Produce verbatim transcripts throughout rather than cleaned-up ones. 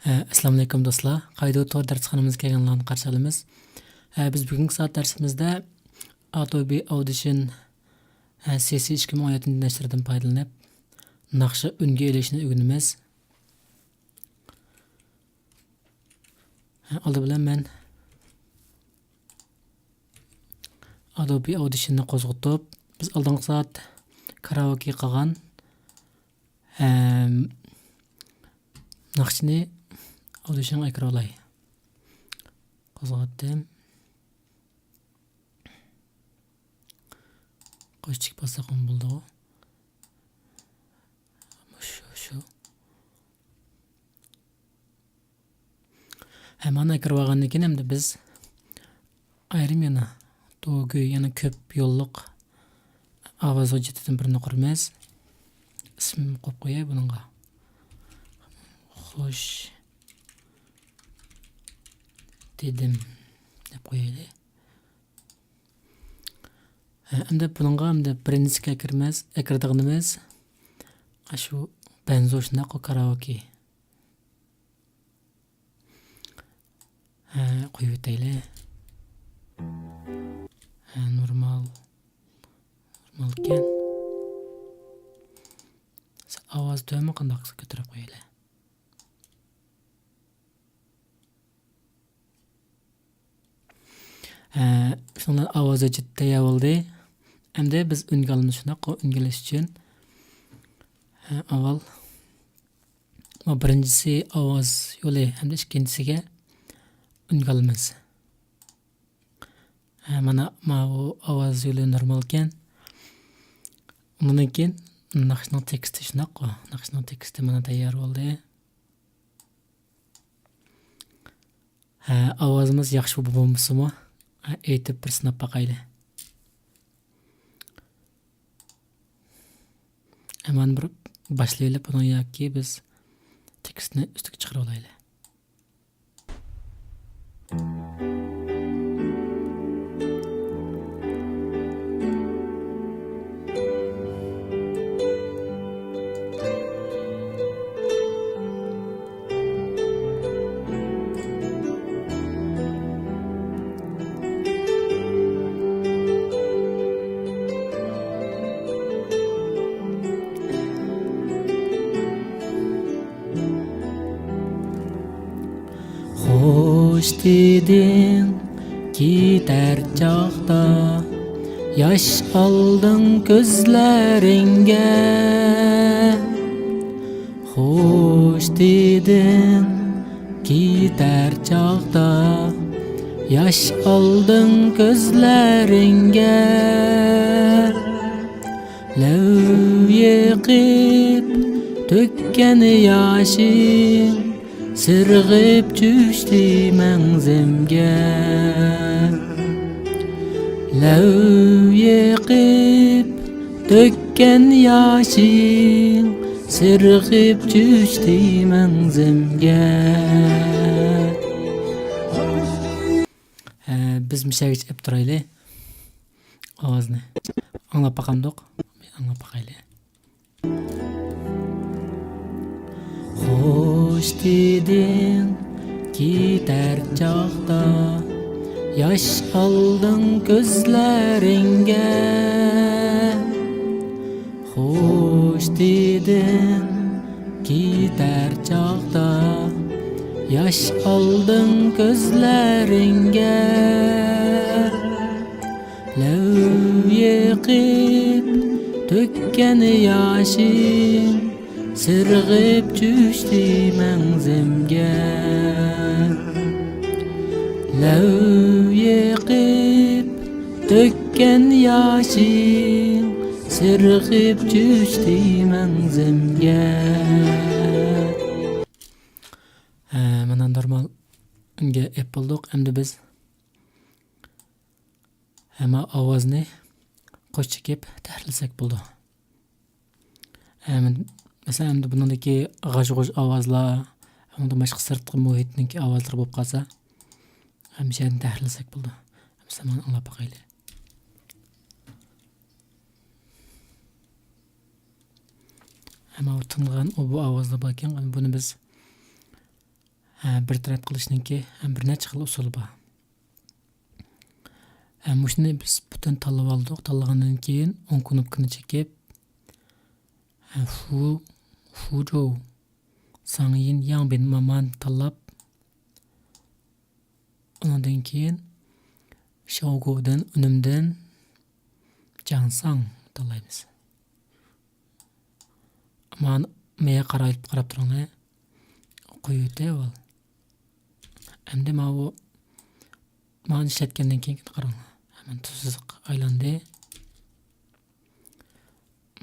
ھە، ئەسسالامۇئەلەيكۇم دوستلار. قايدۇ تور دەرسخانىمىزغا كەلگەنلەرنى قارشى ئالىمىز. ھە، بىز بۈگۈنكى سائەت دەرسىمىزدە Adobe Audition، ھە، سى سى ئىككى مىڭ ئون يەتتىنچى نەشرىدىن پايدىلىنىپ، ناخشا ئۈنگە ئېلىشنى ئۆگىنىمىز. ھە، ئالدى بىلەن مەن Adobe Audition نى قوزغىتىپ، بىز ئالدىنقى سائەت كارائوكې قىلغان، ئەم، ناخشىنى Audition غا ئەكىرىۋالاي. قوزغاتتىم. قوشچىك باسساقمۇ بولىدىغۇ. شۇ، شۇ. ھە، مانا كىرىۋالغاندىن كېيىن ئەمدى بىز ئايرىم يەنە دوگۈ، يەنە كۆپ يوللۇق ئاۋاز ھۆججىتىدىن بىرنى قۇرىمىز. ئىسىم قويۇپ قوياي بۇنىڭغا. خوش دېدىم دەپ قويايلى. ھە، ئەمدى بۇنىڭغا ئەمدى بىرىنچىسىگە ئەكىرىمىز، ئەكىرىدىغىنىمىز ئاشۇ بەنزو شۇنداققۇ كارائوكې. ھە، قويۇۋېتەيلى. ھە، نورمال. نورمالكەن. ئاۋازى تۆۋەنمۇ قانداق قىلسا كۆتۈرۈپ قويايلى. ھە، شۇنىڭ بىلەن ئاۋاز ھۆججىتى تەييار بولدى. ئەمدى بىز ئۈنگە ئالىمىز شۇنداق، ئۈنگە ئېلىش ئۈچۈن، ھە، ئاۋۋال بۇ بىرىنچىسى ئاۋاز يولى ھەمدە ئىككىنچىسىگە ئۈنگە ئالىمىز. ھە، مانا ماۋۇ ئاۋاز يولى نورمالكەن. ئۇنىڭدىن كېيىن ناخشىنىڭ تېكىستى شۇنداققۇ. ناخشىنىڭ تېكىستى مانا تەييار بولدى. ھە، ئاۋازىمىز ياخشى بولمىسىمۇ، ھە، ئېيتىپ بىر سىناپ باقايلى. ھەممىنى بىر باشلىۋېلىپ، بۇنىڭ ياكى بىز تېكىستنى ئۈستىگە چىقىرىۋالايلى. خوش دېدىڭ كېتەر چاغدا، ياش ئالدىڭ كۆزلىرىڭگە. خوش دېدىڭ كېتەر چاغدا، ياش ئالدىڭ كۆزلىرىڭگە. لەۋ يېقىپ تۆككەن ياشىڭ، سىرغىپ چۈشتى مەڭزىمگە. لەۋ يېقىپ تۆككەن ياشىڭ، سىرغىپ چۈشتى مەڭزىمگە. ھە، بىز مۇشۇ يەرگىچە ئېلىپ تۇرايلى ئاۋازنى. ئاڭلاپ باقامدۇق؟ ئاڭلاپ باقايلى. خوش دېدىڭ كېتەر چاغدا، ياش ئالدىڭ كۆزلىرىڭگە. خوش دېدىڭ كېتەر چاغدا، ياش ئالدىڭ كۆزلىرىڭگە. لەۋ يېقىپ تۆككەن ياشىڭ، سىرغىپ چۈشتى مەڭزىمگە. لەۋ يېقىپ تۆككەن ياشىڭ، سىرغىپ چۈشتى مەڭزىمگە. ھە، مانا نورمال ئۈنگە ئېلىپ بولدۇق. ئەمدى بىز ھەممە ئاۋازنى قوش چېكىپ تەھرىرلىسەك بولىدۇ. ھەم، مەسىلەن، ئەمدى بۇنىڭدىكى غاژ-غۇژ ئاۋازلار، ئۇنىڭدىن باشقا سىرتقى مۇھىتنىڭكى ئاۋازلىرى بولۇپ قالسا، ھەممە شەينى تەھرىرلىسەك بولىدۇ. مەسىلەن، مانا ئاڭلاپ باقايلى. ھەممە تىڭلىغان ئۇ بۇ ئاۋازلار باركەن، بۇنى بىز ئە، بىر تەرەپ قىلىشنىڭكى، ئە، بىر نەچچە خىل ئۇسۇلى بار. ئە، مۇشۇنى بىز پۈتۈن تاللىۋالدۇق. تاللىغاندىن كېيىن ئوڭ كۇنۇپكىنى چېكىپ، ئە، فۇ، فۇجوۋ، ساڭيىن، ياڭبىن، مامانى تاللاپ، ئۇنىڭدىن كېيىن شاۋگۇدىن، ئۈنۈمدىن جاڭساڭ تاللايمىز. مانا، مېيە قارايتىپ قاراپ تۇرۇڭلار. قويۇۋېتەي ئاۋۋال. ئەمدى ماۋۇ، مانا ئىشلەتكەندىن كېيىن قاراڭلار. مانا تۈز سىزىق ئايلاندى.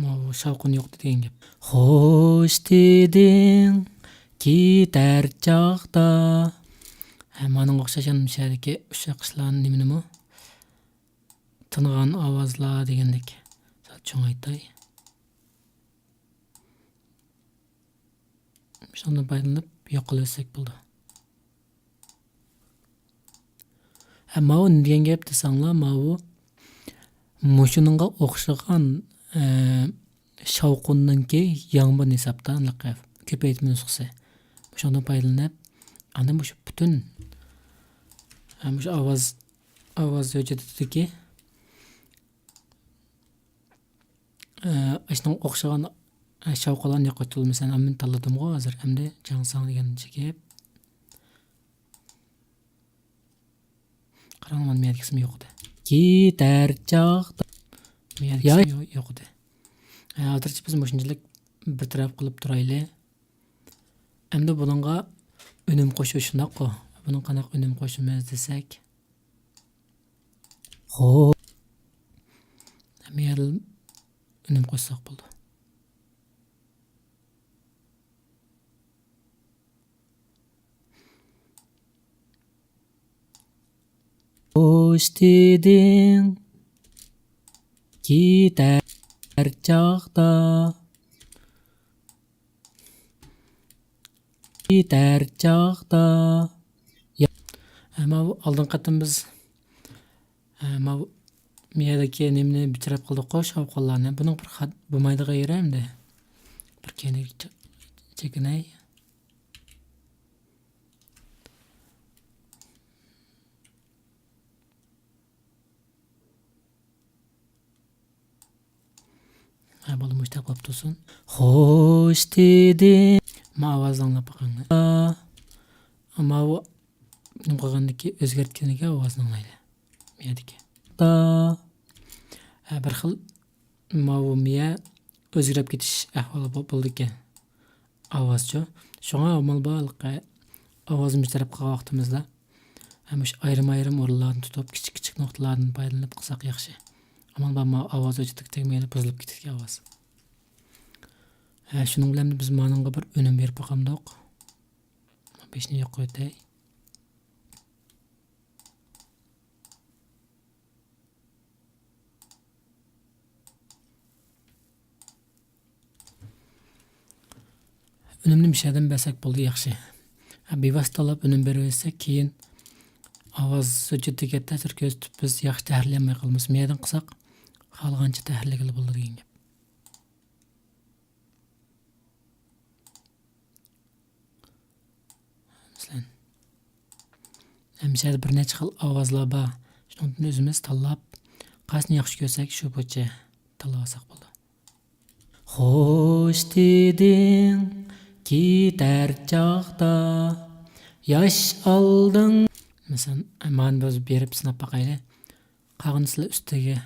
ماۋۇ شاۋقۇن يوق دېگەن گەپ. خوش دېدىڭ كېتەر چاغدا. ھە، مانىڭغا ئوخشاش يەنە مۇشۇ يەردىكى ئۇششاق ئىشلارنى نېمىنىمۇ؟ تىنغان ئاۋازلار دېگەندەك. سەل چوڭايتاي. شۇندىن پايدىلىنىپ يوق قىلىۋەتسەك بولىدۇ. ھە، ماۋۇ نېمە دېگەن گەپ دېسەڭلار، ماۋۇ مۇشۇنىڭغا ئوخشىغان، ئە، شاۋقۇننىڭكى ياڭبىن ھېسابتا، ئانداق كۆپەيتمە نۇسخىسى. شۇندىن پايدىلىنىپ، ئاندىن مۇشۇ پۈتۈن، ئە، مۇشۇ ئاۋاز، ئاۋاز ھۆججىتىدىكى ئە، ئاشۇنىڭغا ئوخشىغان، ئە، شاۋقۇنلارنى يوقىتىۋالىمىز. مەسىلەن، مەن تاللىدىمغۇ ھازىر. ئەمدى جاڭساڭ دېگەننى چېكىپ. قاراڭ، مانا مۇ يەردىكى ئىسمى يوق ئىدى. كېتەر چاغدا. مۇ يەردىكى ئىسمى ياش- يو-، يوق ئىدى. ئە، ھازىرچە بىز مۇشۇنچىلىك بىر تەرەپ قىلىپ تۇرايلى. ئەمدى بۇنىڭغا ئۈنۈم قوشۇش شۇنداققۇ. بۇنىڭغا قانداق ئۈنۈم قوشىمىز دېسەك. خو. ھەممە يەردىن ئۈنۈم قوشساق بولىدۇ. خوش دېدىڭ كېتەر چاغدا. كېتەر چاغدا. يا-، ئە، ماۋۇ ئالدىنقى قېتىم بىز، ئە، ماۋۇ مۇ يەردىكى نېمىنى بىر تەرەپ قىلدۇققۇ، شاۋقۇنلارنى. بۇنىڭ بىر خەت بولمايدىغان يېرى ئەمدى. بىر كەينىگە چە-، چېكىنەي. ھە، بولدى، مۇشتاق بولۇپ تۇرسۇن. خوش دېدى. ما ئاۋازنى ئاڭلاپ باقايلى. ماۋۇ نېمە قىلغاندىكى ئۆزگەرتكەندىكى ئاۋازنى ئاڭلايلى. مۇ يەردىكى. تا. ھە، بىر خىل ماۋۇ مۇ يەر ئۆزگىرىپ كېتىش ئەھۋالى بو-، بولىدىكەن. ئاۋازچۇ. شۇڭا ئامال بار ھېلىقى ئاۋاز مۇشۇ تەرەپ قىلغان ۋاقتىمىزدا، ھە، مۇشۇ ئايرىم-ئايرىم ئورۇنلاردىن تۇتۇپ، كىچىك-كىچىك نۇقتىلاردىن پايدىلىنىپ قىلساق ياخشى. ئامال بار، ما ئاۋاز ھۆججىتىگە تەگمەيلا بۇزۇلۇپ كېتىدىكەن ئاۋاز. ھە، شۇنىڭ بىلەن بىز مانىڭغا بىر ئۈنۈم بېرىپ باقامدۇق. بېشىنى يوق قويۇۋېتەي. ئۈنۈمنى مۇشۇ يەردىن بەرسەك بولدى، ياخشى. ھە، بىۋاسىتە تاللاپ ئۈنۈم بېرىۋەتسەك، كېيىن ئاۋاز ھۆججىتىگە تەسىر كۆرسىتىپ، بىز ياخشى تەھرىرلىيەلمەي قالىمىز. مۇ يەردىن قىلساق، خالىغانچە تەھرىرلىگىلى بولىدۇ دېگەن گەپ. مەسىلەن، ھەمىشە بىر نەچچە خىل ئاۋازلار بار. شۇنىڭدىن ئۆزىمىز تاللاپ، قايسىنى ياخشى كۆرسەك، شۇ بويىچە تاللاۋالساق بولىدۇ. خوش دېدىڭ كېتەر چاغدا، ياش ئالدىڭ. مەسىلەن، مانا بىز بېرىپ سىناپ باقايلى. قالغىنى سىلەر ئۈستىگە،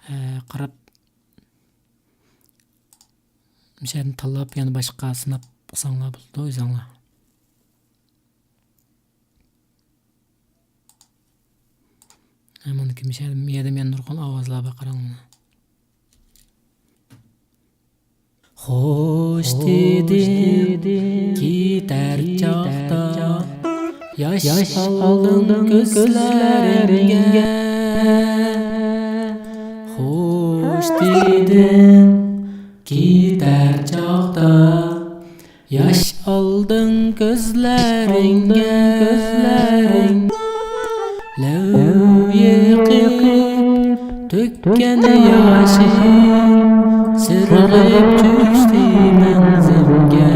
ئە، قاراپ، مۇشۇ يەردىن تاللاپ، يەنە باشقا سىناپ قىلساڭلار بولىدۇ ئۆزۈڭلار. ھە، مانا مۇشۇ يەردە يەنە نۇرغۇن ئاۋازلار بار، قاراڭلار. خوش دېدىم كېتەر چاغدا، ياش ئالدىڭ كۆزلەرگە. خوش دېدىم كېتەر چاغدا، ياش ئالدىڭ كۆزلەرگە. لەۋ يېقىپ تۆككەن ياشىم، سىرغىپ چۈشتى مەنزىلگە.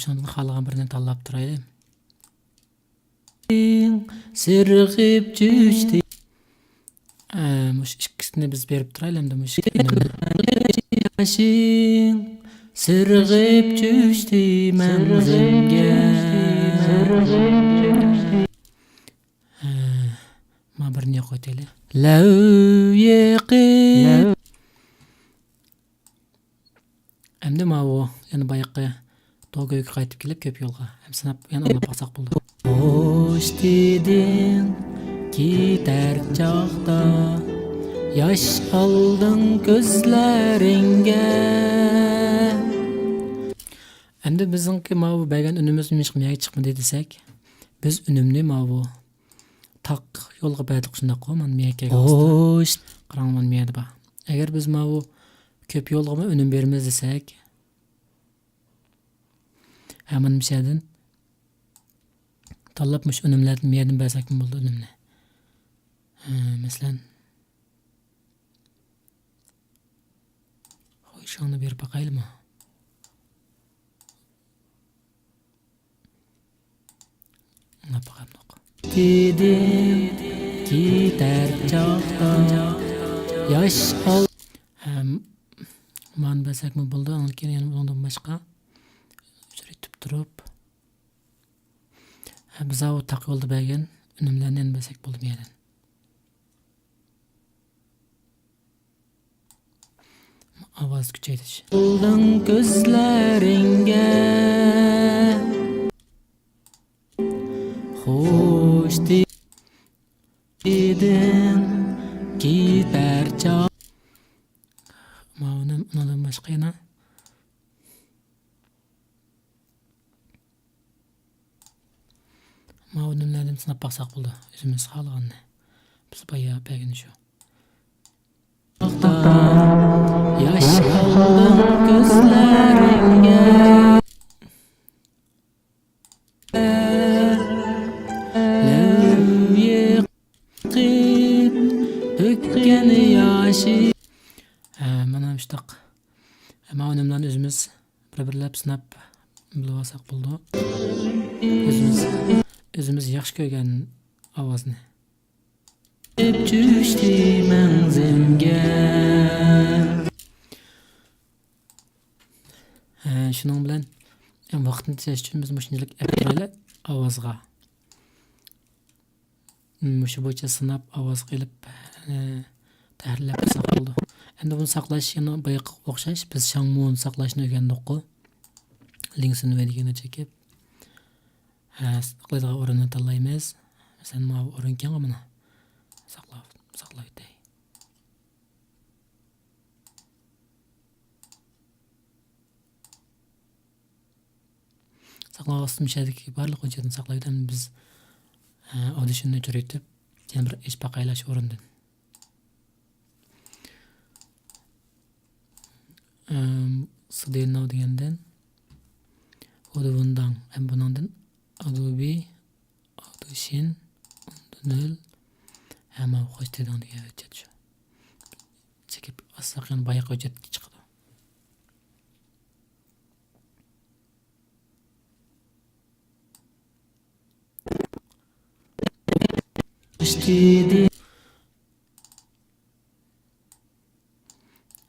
شۇنىڭدىن خالىغان بىرىنى تاللاپ تۇرايلى. سىرغىپ چۈشتى. ئە، مۇشۇ ئىككىسىنى بىز بېرىپ تۇرايلى ئەمدى مۇشۇ ئىككى ئۈنۈمنى. ياشىڭ سىرغىپ چۈشتى مەڭزىمگە. ھە، ما بىرنى يوقىتايلى. لەۋ يېقىپ. ئەمدى ماۋۇ يەنە بايىقى دوگۆگە قايتىپ كېلىپ، كۆپ يولغا ھەم سىناپ يەنە ئاڭلاپ باقساق بولىدۇ. خوش دېدىڭ كېتەر چاغدا، ياش ئالدىڭ كۆزلىرىڭگە. ئەمدى بىزنىڭكى ماۋۇ بەرگەن ئۈنۈمىمىز نېمىشقا مېيەگە چىقمىدى دېسەك، بىز ئۈنۈمنى ماۋۇ تاق يولغا بەردۇق شۇنداققۇ؟ مانا مېيەگە كەلگەن. خوش. قاراڭ، مانا مېيەدە بار. ئەگەر بىز ماۋۇ كۆپ يولغىمۇ ئۈنۈم بېرىمىز دېسەك، ھە، مانا مۇشۇ يەردىن تاللاپ مۇشۇ ئۈنۈملەردىن مېيەدىن بەرسەكمۇ بولىدۇ ئۈنۈمنى. ھە، مەسىلەن، خوش، شۇڭنى بېرىپ باقايلىمۇ؟ ئاڭلاپ باقايلى. دېدى كېتەر چاغدا ياش ئال-، ھەم مانا بەرسەكمۇ بولىدۇ. ئاندىن كېيىن يەنە ئۇنىڭدىن باشقا ئۆچۈرۈۋېتىپ تۇرۇپ، ھە، بىز ئاۋۇ تاق يولدا بەرگەن ئۈنۈملەرنى يەنە بەرسەك بولىدۇ بۇ يەردىن. ئاۋاز كۈچەيتىش. ئالدىڭ كۆزلىرىڭگە خوش دېدىم كېتەر چاغ. ماۋۇنى ئۇنىڭدىن باشقا يەنە ماۋۇ نېمىلەرنى سىناپ باقساق بولىدۇ، ئۆزىمىز خالىغاننى. بىز بايا بەرگىنى شۇ. ياش ئالدىڭ كۆزلىرىڭگە. لەۋ يېقىپ تۆككەن ياشى. ھە، مانا مۇشتاق. ماۋۇ نېمىلەرنى ئۆزىمىز بىر-بىرلەپ سىناپ بىلىۋالساق بولىدۇ. ئۆزىمىز، ئۆزىمىز ياخشى كۆرگەن ئاۋازنى. چۈشتى مەڭزىمگە. ھە، شۇنىڭ بىلەن، ھەم ۋاقىتنى تېجەش ئۈچۈن بىز مۇشۇنچىلىك ئەپ تۇرايلى ئاۋازغا. مۇشۇ بويىچە سىناپ، ئاۋازغا ئېلىپ، ئە، تەھرىرلەپ قىلساق بولىدۇ. ئەمدى بۇنى ساقلاش يەنە بايىقىغا ئوخشاش. بىز شاڭمۇنى ساقلاشنى ئۆگەندۇققۇ. لىڭسىنۋې دېگەننى چېكىپ، ئە، ساقلايدىغان ئورۇننى تاللايمىز. مەسىلەن، ماۋۇ ئورۇن كەڭ مانا. ساقلاپ، ساقلاۋېتەي. ساقلاۋاتسام، شەدىكى بارلىق ھۆججەتنى ساقلايدۇ. ئەمدى بىز، ئە، ئاودىشننى ئۆچۈرۈۋېتىپ، يەنە بىر ئېچىپ باقايلى شۇ ئورۇندىن. ئەم، سىدېناۋ دېگەندىن، ئودىۋۇنداڭ، ھەم بۇنىڭدىن ئادوبى، ئاودىشن، ئوندىن نۆل، ھەم خوش دېدىڭ دېگەن ھۆججەت شۇ. چېكىپ ئالساق يەنە بايىقى ھۆججەتكە چىقىدۇ.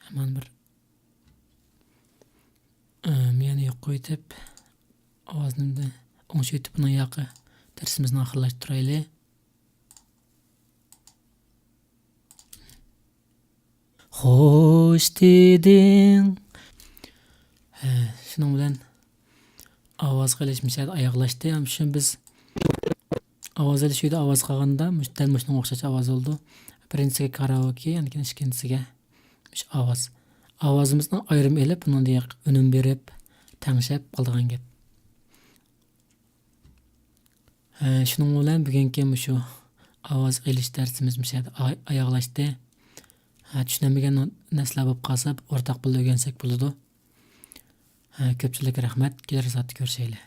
ھەمان بىر، ئە، مېيەنى يوق قويۇۋېتىپ، ئاۋازنى ئوڭشىۋېتىپ، بۇنىڭ ياقى دەرسىمىزنى ئاخىرلاشتۇرايلى. خوش دېدىڭ. ھە، شۇنىڭ بىلەن ئاۋاز قىلىش مىسالى ئاياغلاشتى. ھەم شۇ بىز ئاۋاز ئېلىش ئۆيدە ئاۋاز قىلغاندا مۇش-، دەل مۇشۇنىڭغا ئوخشاش ئاۋاز بولىدۇ. بىرىنچىسىگە كارائوكې، ئاندىن كېيىن ئىككىنچىسىگە مۇشۇ ئاۋاز. ئاۋازىمىزنىڭ ئايرىم ئېلىپ، بۇنىڭدىن ئۈنۈم بېرىپ، تەڭشەپ قىلىدىغان گەپ. ھە، شۇنىڭ بىلەن بۈگۈنكى مۇشۇ ئاۋاز ئېلىش دەرسىمىز مۇشۇ يەردە ئا-، ئاياغلاشتى. ھە، چۈشىنەلمىگەن نەرسىلەر بولۇپ قالسا، ئورتاق بىللە ئۆگەنسەك بولىدۇ. ھە، كۆپچىلىككە رەھمەت. كېلەر سائەتتە كۆرۈشەيلى.